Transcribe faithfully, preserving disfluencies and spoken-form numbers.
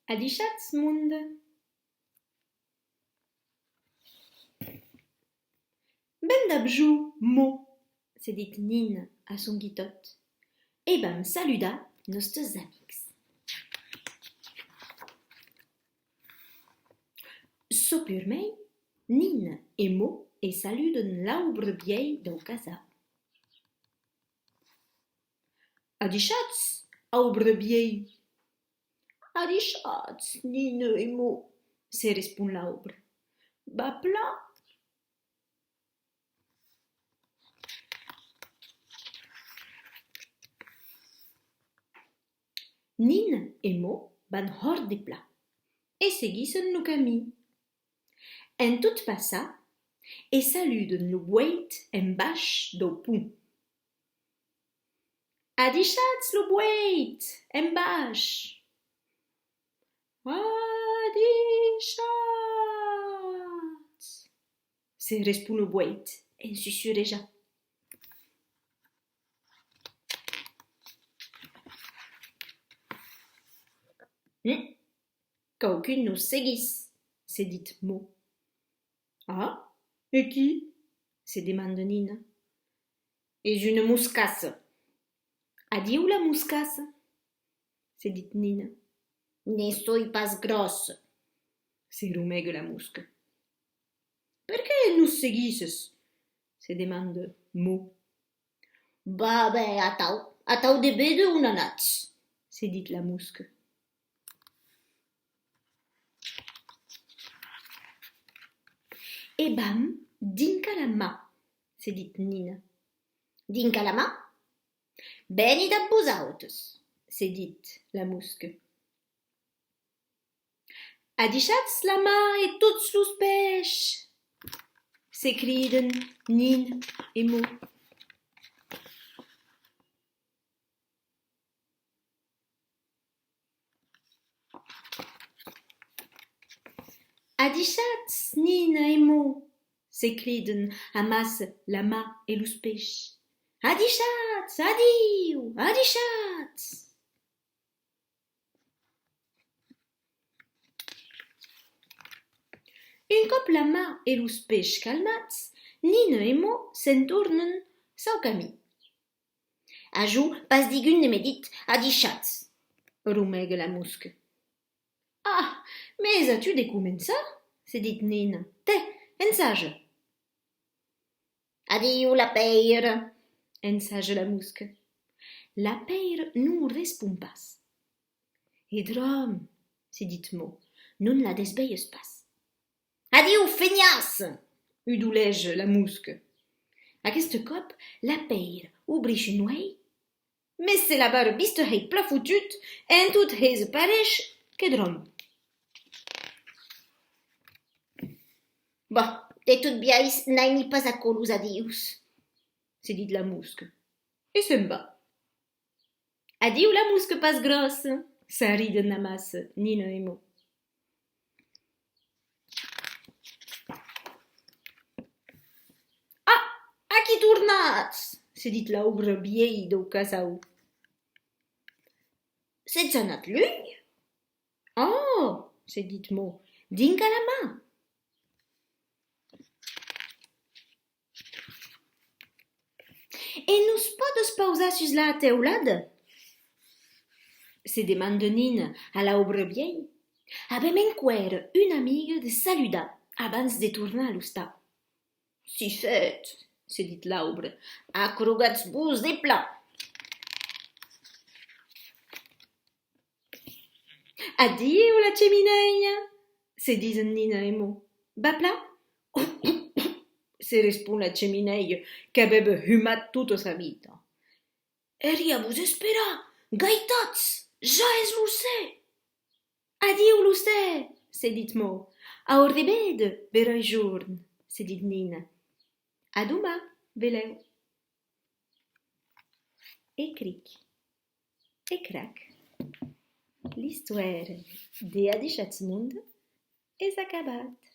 Adishatz, monde! Ben dab jo, Mo, se ditz Nina a son guitot, e vam saludar nòstes amics. Çò purmèir, Nina e Mo e saluden l'aubre vielh dau casau. Adishatz, aubre vielh! Adishatz, Nina e Mo, se respon l'aubre. Va plan? Nina e Mo van hòrt de plan e seguissen lo camin. En tot passar, e saluden lo boeit en baish dau pont. Adishatz lo boeit en baish! Adishatz! Se respon lo boeit en sussurejar. Hum! Quauqu'un nos seguís, se ditz Mo. Ah, e qui? Se demanda Nina. Es una moscassa. Adiu la moscassa, se ditz Nina. Ne soi pas gròssa, se romega la mosca. Perqué nos seguisses? Se demanda Mo. Bah ben, atau, atau de véder on anatz, se ditz la mosca. E vam dinc a la mar, se ditz Nina. Dinc a la mar? Veni dab vosautes, se ditz la mosca. Adishatz la mar e tots los peish! Se criden Nina e Mo. Adishatz, Nina e Mo, se criden amassa la mar e los peish. Adishatz, adiu, adishatz! Un còp la mar e los peish calmats, Nina e Mo se'n tornan sau camin. A jo, pas digun ne me ditz adishatz, romega la mosca. Ah, mes a tu de començar, se ditz Nina. Tè, ensaja. Adiu la pèira, ensaja la mosca. La pèira non respon pas. E dròm, se ditz Mo, non la desvelhes pas. Adiu fenhaç, udoleja la mosca. Aqueste còp, la pèira obrish un uelh, mes se la barra viste hèi plan fotut, en tot hèser pareish que dròm. Bah, de tot biais, n'aimi pas aquò los adius, se ditz la mosca, e se'n va. Adiu la mosca pas gròssa, s'arriden amassa Nina e Mo. Ah, aquí tornatz, se ditz l'aubre vielh dau casau. Sètz anat lunh? Oh, se ditz Mo, dinc a la mar. E nos pòdes pausar sus la teulada? Se demanda Nina a l'aubre vielh. Avèm enqüèra una amiga de saludar abans de tornar a l'ostau. Si fèt, se ditz l'aubre, acrogatz-vos de plan. Adiu la cheminèia, se disen Nina e Mo. Va plan? Se respon la cheminèia qu'avèva humat tota sa vita. Èri a vos esperar, gaitatz, ja es lo ser! Adiu lo ser, se ditz Mo. Au revéder, beròi jorn, se ditz Nina. A doman, velèu. E cric e crac, l'istòria de Adishatz monde es acabat.